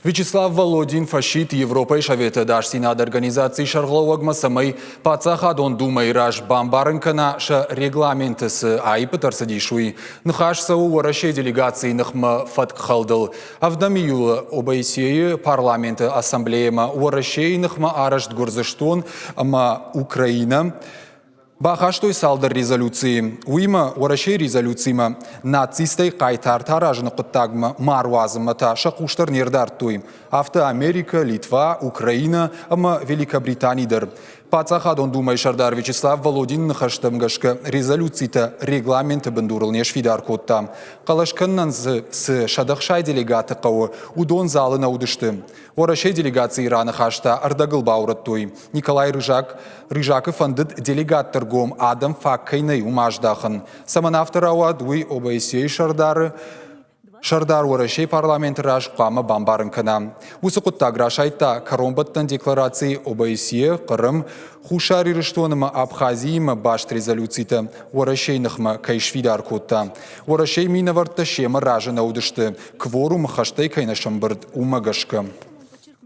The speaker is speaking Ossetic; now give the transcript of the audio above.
Вячеслав Володин фӕсидт Европӕйы Советы ӕдасдзинады организацийы сӕргълӕууӕгмӕ, цӕмӕй Паддзахадон Думӕйы раз бамбарын кӕна, сӕ регламенты цы аиппытӕ ӕрцыдис, уый. Ныхас цӕуы Уӕрӕсейы делегацийы ныхмӕ фӕткхӕлдыл. Ӕвдӕм июлы ОБСЕ-йы парламенты ассамблеямӕ Уӕрӕсейы ныхмӕ арӕзт Гуырдзыстон ӕмӕ Украинӕ Бахастой цалдӕр резолюцийы. Уыимӕ Уӕрӕсейы резолюцимӕ нацисттӕй хъайтартӕ аразыны хъуыддагмӕ ма руадзынмӕ та сӕ хъус дӕр не рдардтой. Афтӕ Америкӕ, Литва, Украинӕ ӕмӕ Великобритани дӕр. Паддзахадон Думӕйы сӕрдар Вячеслав Володины ныхӕстӕм гӕсгӕ резолюцитӕ регламенты бындурыл не сфидар кодта. Хъӕлӕс кӕнынӕн дзы цы 160 делегаты хъӕуы, уыдон залы нӕ уыдысты. Уӕрӕсейы делегацийы раныхӕстӕ ӕрдӕгыл баурӕдтой. Николай Рыжак Рыжакы фӕндыд делегатты ргом адӕм фаг кӕй нӕй, уымӕ аздахын. Цӕмӕн афтӕ рауад, уый ОБСЕ-йы сӕрдары Сӕрдар Уӕрӕсейы парламенты раз хъуамӕ бамбарын кӕна. Уыцы хъуыддаг расайдта кӕронбӕттӕн деклараци ОБСЕ, Хъырым, Хуссар Ирыстон ӕмӕ Абхазиимӕ баст резолюцитӕ Уӕрӕсейы ныхмӕ кӕй сфидар кодта. Уӕрӕсейы минӕвӕрттӕ семӕ разы нӕ уыдысты, кворумы хӕстӕй кӕй нӕ сӕмбырд, уымӕ гӕсгӕ.